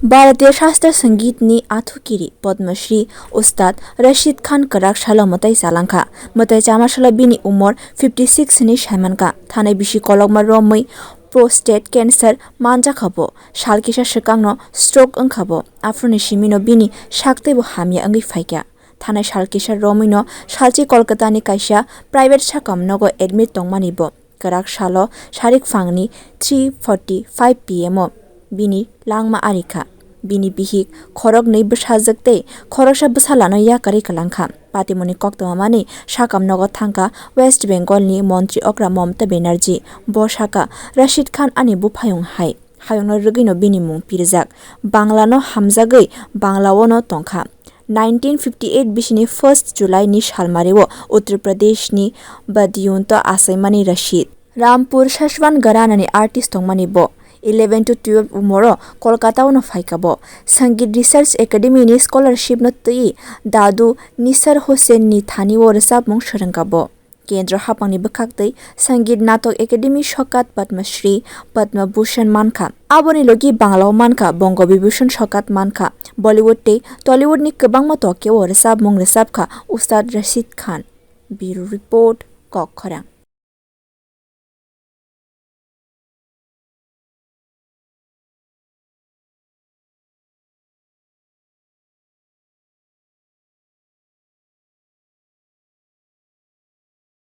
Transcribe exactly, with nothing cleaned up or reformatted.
Bharatiya Shastra Sangeet ni athu kiri Padma Shri Ustad Rashid Khan kwrak salo mwtai chalangkha. Mwtai chama salo bini umor fifty six hinwi saimankha. Thanai bisi kolokma romwi prostate cancer manjakha bo. Sal kisa swkangno stroke wngkha bo. Aphuruni simino bini sak teibo hamya wngwi phaikha. Thanai sal kisa romwino salchi Kolkata ni kaisa private sakam nogo admit tongmani bo. Kwrak salo sarik phangni three forty five P M o bini langma arikha. Bini bihik khoroknwi bwsajwk tei khoroksa bwsalano yakarwi kwlangkha. Patimoni koktwma mani sakam nogo thangkha West Bengal ni montri okra Mamata Banerjee. Bo sakha, Rashid Khan ani buphayung hai. Hayungno rwgwino bini mung pirjak. Bangla no hamjagwi Bangla o no tongkha. Nineteen fifty eight bisini first July ni salmari o Uttar Pradesh ni Badiyun to achaimani Rashid. Rampur Saswan Gharana ni artist tongmani bo. Eleven to twelve umoro Kolkata o no phaikha bo. Sangeet Research Academy ni scholarship no twi Dadu Nisar Hussain ni thani o rwchapmung swrwngkha bo. Kendro hapangni bwkhaktwi Sangeet Natok Academy sokat Padma Shri, Padma Bhushan mankha. Aboni logi Bangla o mankha Bongo Vibhushan sokat mankha. Bollywood tei Tollywood ni kwbangma tokyo o rwchapmung rwchapkha Ustad Rashid Khan. Bureau Report, Kok Khorang.